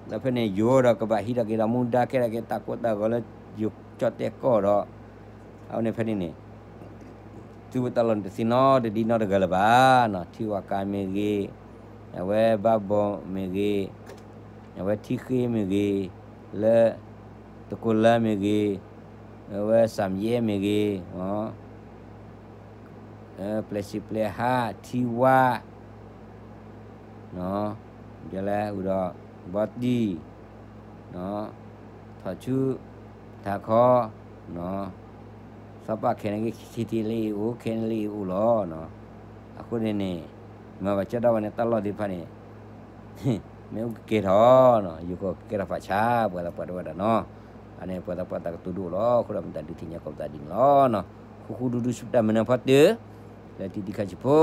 ဒီးဖဲန့ၣ်ယိၤဒီးကဘၣ်ဟံးထီၣ်က့ၤဒီးမူဒါကဲထီၣ်က့ၤတၢ်ကိၢ်တၢ်ဂီၤလၢယိၤကၠီၣ်တဲၣ်ကီၢ်ဒီး, အဝဲန့ၣ်ဖဲန့ၣ်န့ၣ် သုဝဲတၢ်လီၢ်န့ၣ်တသ့နီတဒံနီတဂၤလၢၤဘၣ်နီၤ. ထံဝါကါမ့ၢ်ဂ့ၤ, အဝဲဘါဘီမ့ၢ်ဂ့ၤ, အဝဲထံဃ့မ့ၢ်ဂ့ၤ, လၢ တကိလၢမ့ၢ်ဂ့ၤ, အဝဲစၣ်မယဲမ့ၢ်ဂ့ၤ, ပျဲၢ်စံးပျဲၢ်ဟး ထံဝါ ဒ်လဲၣ် ဝံၤဒီး ဘီတံၢ်, ထီၣ်ဆူ ထးခီ, သီပၣ်ခဲန့ၣ်ဂ့ၤ ခံထံၣ်လၢအံၤအိၣ် ခဲန့ၣ်လၢအံၤအိၣ်လီၤ. အဃိန့ၣ်န့ၣ် မၤဘၣ်ကၠီဒီးဝဲန့ၣ် တၢ်လီၢ်သ့ၣ်တဖၣ်န့ၣ် မ့ၢ်အိၣ်ကကဲထီၣ်, ယိၤကီၢ်ကကဲထီၣ်ဖးဆါ ပှၤသးပှၢ်တဝဲဒၣ်နီၤ. အန့ၣ်ပှၤသးပှၢ်တၢ်ကတိၤဒိၣ်လီၤ. အဃိဒီးမ့ၢ်တၢ်ဒုးသ့ၣ်ညါကီးပသးဒ်န့ၣ်လီၤ. ဃူဃူဒူဒူဆူတၢ်မုာ်နၢ်ဖီတၢၢ် လၢတံၤဒံးခါဆံးဖိ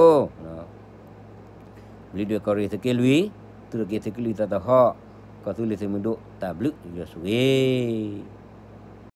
ဘျံးဒွဲၣ်ကီၢ်ရ့ၣ်သုးက့လွံၢ်, သုးရ့ၣ်က့ၤသုးက့လွံၢ်သီသီဟီၣ်, ကီၢ်သူလ့ၤသုးမုၢ်ဒိၣ် တၢ်ဘျုးယွၤဆိၣ်ဂ့ၤ